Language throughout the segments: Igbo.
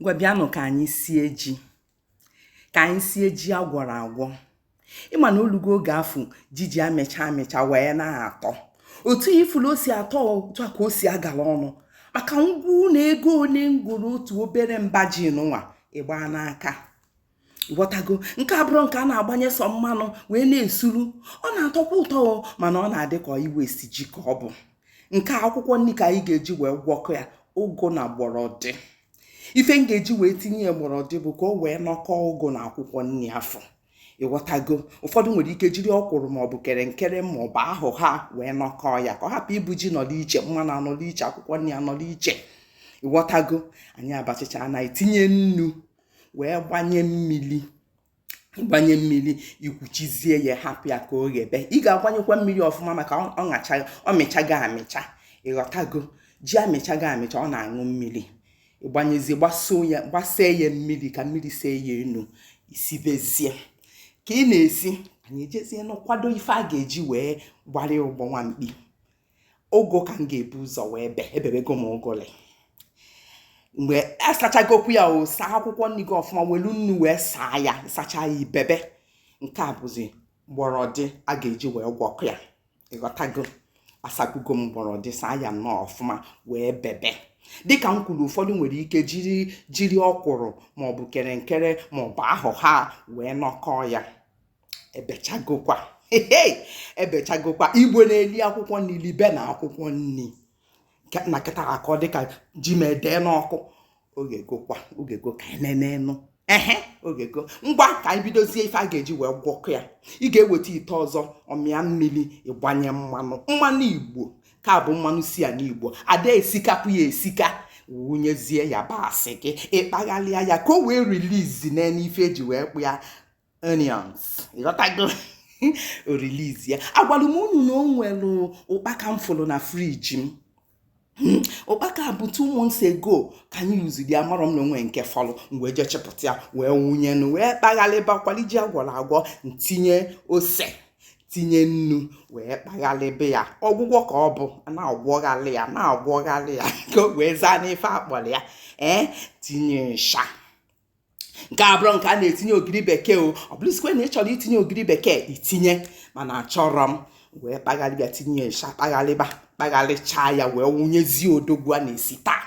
Ngwa, bịanụ ka anyị sie ji, ka anyị sie ji agwọrọ agwọ. Ịma na olugo oge afụ ji ji amịcha amịcha wee na-atọ otu ifulu o si atọ, otu a ka o si agala ọnụ. Maka ngwu na ego one ngwuru otu obere mba ji nụnwa ịgba n'aka, ghọtago? Nke abụrụ nke a na-agbanye sọ mmanụ wee na-esuru, ọ na-atọkwa ụtọ o, mana ọ na-adị ka iwesi ji ka ọ bụ. Nke akwụkwọ nri ka anyị ga-eji wee gwọkọ ya, ụgụ na gbọrọdị. Ife m ga-eji wee tinye ya gbọrọdị bụ ka o wee nọkọọ ụgụ na akwụkwọ nri afọ, ịghọtago? Ụfọdụ nwere ike jiri ọkwụrụ maọbụ kerenkere maọbụ ahụ ha wee nọkọọ ya, ka ọ hapụ ịbụ ji nọrọ iche, mmanụ anọrọ iche, akwụkwọ nri anọrọ iche, ịghọtago? Anyị abachicha na etinye nnu wee gbanye mmiri, gbanye mmiri, ikwuchizie ya, hapụ ya ka o ghebe. Ị ga-agbanyekwa mmiri ọfụma maka ọ ṅacha, ọ mịchago amịcha, ịghọtago? Ji amịchago amịcha, ọ na-aṅụ mmiri. Ịgbanyezie, gbasoo ya, gbasee ya mmiri ka mmiri see ya enu, isibezie. Ka ị na-esi, anyị ejezie nụ kwado ife a ga-eji wee gbarịa ụgbọ nwamkpi. Ụgụ ka m ga-ebu ụzọ wee bee. Ebebego m ụgụlị mgbe asachagokwu ya. O saa akwụkwọ nri gị ọfụma, welu nnu wee saa ya, sachaa ya, ibebe. Nke a bụzi mgbọrọdị a ga-eji wee gwọkọ ya, ịghọtago? Asagugo m mgbọrọdị, saa ya nnọọ ọfụma wee bebe. Dịka m kwuru, ụfọdụ nwere ike jiri ọkwụrụ maọbụ kerenkere maọbụ ahụ ha wee nọkọọ ya. Ebechagokwa, ebechagokwa. Igbo na-eli akwụkwọ nri, libe na akwụkwọ nri na kịta akọ dịka ji ma ede n'ọkụ. Ogegokwa, ogego ka anyị nenenụ. Ehe, ogego. Ngwa, ka anyị bidozie ife a ga-eji wee gwọkọ ya. Ị ga-eweta ite ọzọ, ọmịa mmiri, ịgbanye mmanụ, mmanụ Igbo ka bụ mmanụ si ya n'Igbo ada esikapụ ya esika. Wụnyezie yabasị gị, ịkpaghalịa ya ka o wee release n'elu ife eji wee kpụ ya, onions, ịghọtago? O release ya. Agwara m unu na o nwere ụkpaka m fụrụ na fridge m. Ụkpaka bụ 2 months ago ka anyị yuziri ya. Marọ m na onwe nke fọlụ m wee jee chịpụta ya wee wụnyenụ wee kpaghalịba kwaliji agwọrọ agwọ. Ntinye ose, tinye nnu wee kpaghalịba ya. Ọgwụgwọ ka ọ bụ, a na-agwọghalị ya, na-agwọghalị ya ka o wee zaa n'ife akpọrọ ya. Ee, tinye ịsha. Nke abụrụ nke a na-etinye ogiri bekee o. Ọ bụrụzikwa na ị chọrọ itinye ogiri bekee, itinye, mana achọrọ m. Wee kpaghalịba, tinye ịsha, kpaghalịba, kpaghalịchaa ya wee wụnyezie odogwu a na-esi taa.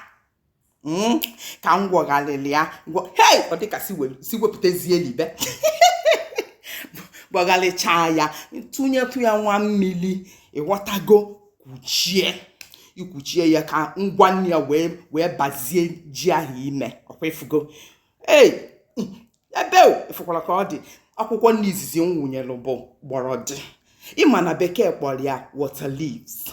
Ka m gwọghalịrị ya gwọ, hei, ọ dịka si wepụtazie libe. Gwọghalịchaa ya, tụnyetụ ya nwa mmiri, ịghọtago? Kwuchie, ikwuchie ya ka ngwa nri ya wee bazie ji ahụ ime. Ọkwa ifugo? Ee, ebe o ịfụkwara ka ọ dị. Akwụkwọ nri izizi m wụnyere bụ gbọrọdị. Ịma na Bekee kpọrọ ya water leaves.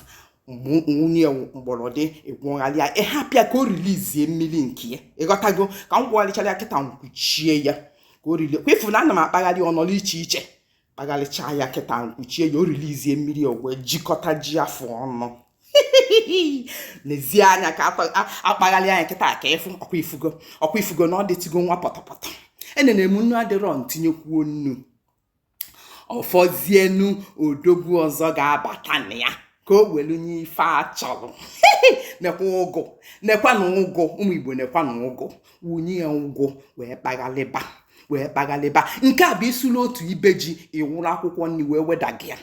Nwunye mgbọrọdị, ịgwọgharịa, ịhapịa ka o releasie mmiri nke ya, ịghọtago? Ka m gwọgharịchara ya kịta, nkwuchie ya ka o release. Kwa ifu na ana m akpagharị ọnọrọ iche iche. Kpagharịchaa ya kịta, nkwuchie ya, o releasie mmiri, o wee jikọta ji afọ ọnụ. N'ezie anya ka akpagharị anya kịta ka ịfụ. Ọkwa ifugo? Ọkwa ifugo na ọ dịtụgo nwa pọtọpọtọ? Enene m nnu adịrọ, ntinyekwuo nnu. Ọfọzienu odogwu ọzọ ga-abata na ya ka o welu nye ife a chọrọ. Nekwa ụgụ, nekwa na ụgụ, ụmụ Igbo, nekwa na ụgụ. Wunye ya ụgụ wee kpaghalịba, wee kpaghalịba. Nke a bụ isuru otu ibe ji, ịwụrụ akwụkwọ nri wee wedaga ya.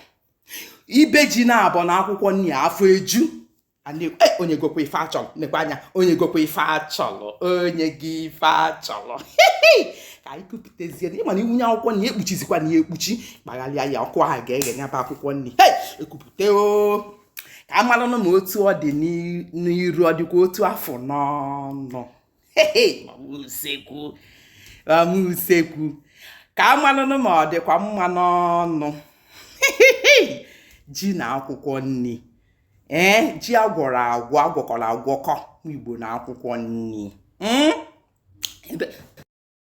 Ibe ji na-abọ na akwụkwọ nri afọ eju. Onye gokwa ife achọrọ, nekwa anya, onye gokwa ife achọrọ, onye gị ife achọrọ. Ka anyị kupụtezie. Ịma na iwunye akwụkwọ nri, ekpuchizikwa na ya ekpuchi, kpaghalịa ya, ọkụ ahụ ga-eghe ya bụ akwụkwọ nri. Hei, ekupụte o, ka a maranụ ma otu ọ dị n'iru, ọ dịkwa otu afọ n'ọnụ. Mama usekwu, mama usekwu, ka a maranụ ma ọ dịkwa mma n'ọnụ. Ji na akwụkwọ nri, ee, ji agwọrọ agwọ, agwọkọrọ agwọkọ, Igbo na akwụkwọ nri.